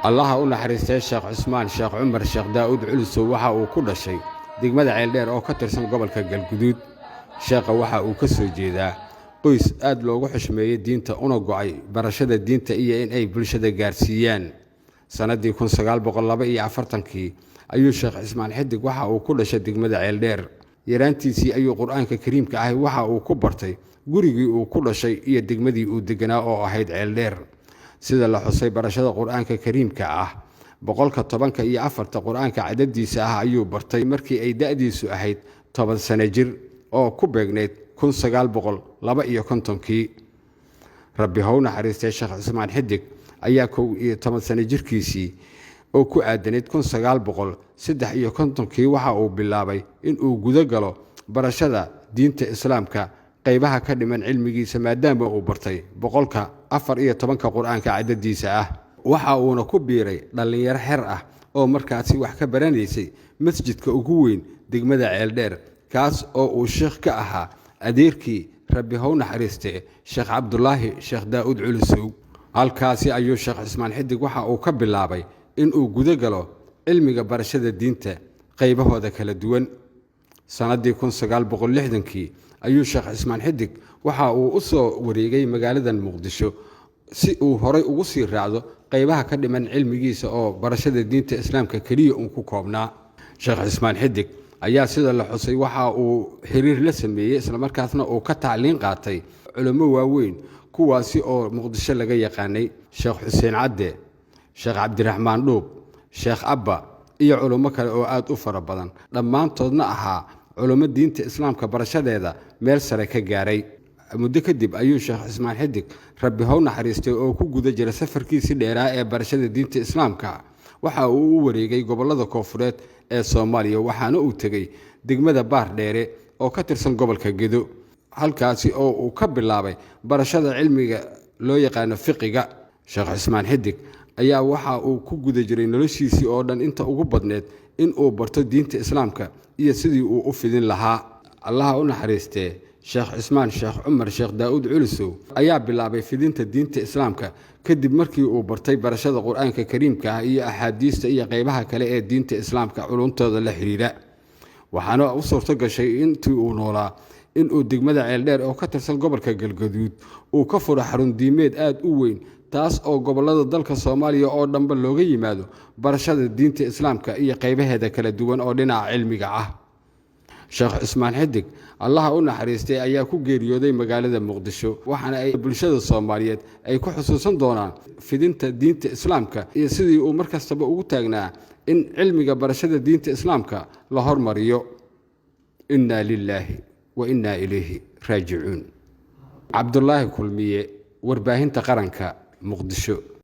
Allaha u naxariistay Sheekh Cusmaan Sheekh Cumar Sheekh Daa'uud Culusow waxa uu ku dhashay degmada Ceeldheer oo ka tirsan gobolka Galguduud. Sheekha waxa uu ka soo jeedaa qoys aad loogu xushmeeyey diinta una go'ay barashada diinta iyo in ay bulshada gaarsiiyaan. Sannaddii 1942-kii ayuu Sheekh Cismaan Xidig waxa uu ku dhashay degmada Ceeldheer. Yaraantiisii ayuu Qur-aanka Kariimka ahi waxa uu ku bartay gurigii uu ku dhashay iyo degmadii uu deganaa oo ahayd Ceeldheer. Sida la xusay, barashada Qur-aanka Kariimka ah 114 Qur-aanka cadadiisa ah ayuu bartay markii ay da'diisu ahayd 10 sano jir oo ku beegnayd 1952-kii. Rabbi how naxariistay Sheekh Cismaan Xidig ayaa 11 sano jirkiisii oo ku aadanayd 1953-kii waxa uu bilaabay inuu guda galo barashada diinta Islaamka qaybaha ka dhiman cilmigiisa, maadaama uu bartay 114-ka Qur-aanka cadadiisa ah. Waxa uuna ku biiray dhallinyaro xer ah oo markaasi wax ka baranaysay masjidka ugu weyn degmada Ceeldheer, kaas oo uu sheekh ka ahaa adeerkii, Rabbi how naxariistee, Sheekh Cabdulaahi Sheekh Daa'uud Culusow. Halkaasi ayuu Sheekh Cismaan Xidig waxa uu ka bilaabay inuu guda galo cilmiga barashada diinta qaybahooda kala duwan. Sannaddii 1960-kii ayuu Sheekh Cismaan Xidig waxa uu u soo wareegay magaalada Muqdisho si uu horay ugu sii raacdo qaybaha ka dhiman cilmigiisa oo barashada diinta Islaamka keliya uun ku koobnaa. Sheekh Cismaan Xidig ayaa, sida la xusay, waxa uu xiriir la sameeyey islamarkaasna uu ka tacliin qaatay culummo waaweyn, kuwaasi oo Muqdisho laga yaqaanay: Sheekh Xuseen Cadde, Sheekh Cabdiraxmaan Dhuub, Sheekh Abba iyo culummo kale oo aad u fara badan, dhammaantoodna ahaa culummo diinta Islaamka barashadeeda meel sare ka gaaray. Muddo kadib ayuu Sheekh Cismaan Xidig, Rabbi how naxariistay, oo ku guda jira safarkiisii dheeraa ee barashada diinta Islaamka waxa uu u wareegay gobollada koonfureed ee Soomaaliya, waxaana uu tegey degmada Baar Dheere oo ka tirsan gobolka Gedo, halkaasi oo uu ka bilaabay barashada cilmiga loo yaqaano fiqiga. Sheekh Cismaan Xidig ayaa waxa uu ku guda jiray noloshiisii oo dhan inta ugu badneed in uu barto diinta Islaamka iyo sidii uu u fidin lahaa. Allaha u naxariistee Sheekh Cismaan Sheekh Cumar Sheekh Daa'uud Culusow ayaa bilaabay fidinta diinta Islaamka kadib markii uu bartay barashada Qur-aanka Kariimka ah iyo axaadiista iyo qaybaha kale ee diinta Islaamka culuntooda la xidhiidha. Waxaana u suurto gashay intii uu noolaa inuu degmada Ceeldheer oo ka tirsan gobolka Galgaduud uu ka furo xarun diimeed aad u weyn, taas oo gobollada dalka Soomaaliya oo dhanba looga yimaado barashada diinta Islaamka iyo qaybaheeda kala duwan oo dhinaca cilmiga ah. Sheekh Cismaan Xidig, Allaha u naxariistay, ayaa ku geeriyooday magaalada Muqdisho, waxaana ay bulshada Soomaaliyeed ay ku xusuusan doonaan fidinta diinta Islaamka iyo sidii uu mar kastaba ugu taagnaa in cilmiga barashada diinta Islaamka la hormariyo. Innaa lilaahi wa innaa ilayhi raajicuun. Cabdulaahi Kulmiye, Warbaahinta Qaranka, Muqdisho.